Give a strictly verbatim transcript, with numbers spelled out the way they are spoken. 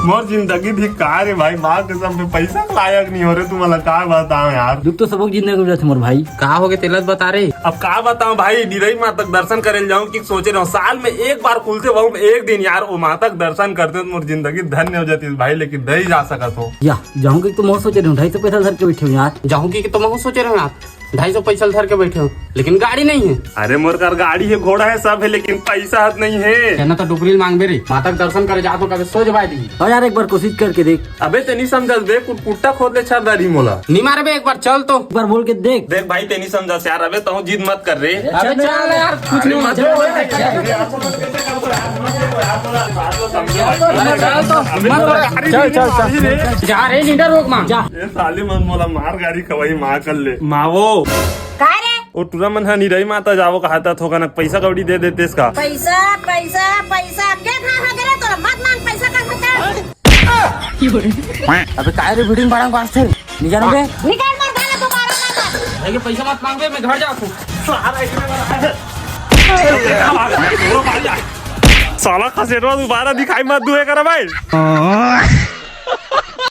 मोर जिंदगी धिक्कार हे भाई, माँ कसम से पैसा के लायक नहीं हो रे, तुमला का बताओ यार। दुख तो सबो के जिंदगी में रहिथे मोर भाई। का हो गे तेला बता रे। अब का बताओ भाई, निरई माता के दर्शन करे ल जाऊं कि सोचे रहो, साल में एक बार खुलथे, वो एक दिन यार, वो माता के दर्शन करते तो मोर जिंदगी धन्य हो जाती भाई, लेकिन नहीं जा सकत हो। या, जाऊं कि तो मोर सोचे रहो, ढाई सौ पैसा धर के बैठे हो यार। जाहूं कि तो महूं सोचे रहो यार, ढाई सौ पैसा धर के बैठे हो, लेकिन गाड़ी नहीं है। अरे मोर कर गाड़ी है, घोड़ा है, सब है, लेकिन पैसा हाथ नहीं है। कहना तो डुकरी ल मांगबे रे, माता के दर्शन करे जात हो, कभी सो जवाय दी। और यार एक बार कोशिश करके देख। अबे तेनी समझस बे, कुटकुट्टा खोद ले छरदारी मोला। नहीं मारे बे, एक बार चल तो। एक बार बोल के देख। देख भाई तेनी समझस यार, अबे तहूं जिद मत कर रे। अबे चल यार, कुछ नहीं होना। चल तो। चल, चल, चल। जा रे, लीडर रोक मार। जा। ये साले मन मोला मार गाड़ी खवाही, मार कर ले। मावो। काय रे? ओ टूरा मन ह निरई माता जावो कहाता, थोकन पैसा कौड़ी दे देतेस का? पैसा, पैसा, पैसा, अब के कहाँ हो गे रे तोला? मत मांग पैसा का होता। अबे काय रे, बिल्डिंग भाड़ा में बांटथे? नहीं जानोगे? निकाल मार गाला दोबारा ना मार। भाई, ये पैसा मत मांगबे, मैं घर जाता हूँ। साला खसेटवा दोबारा दिखाई मत दुए करा भाई।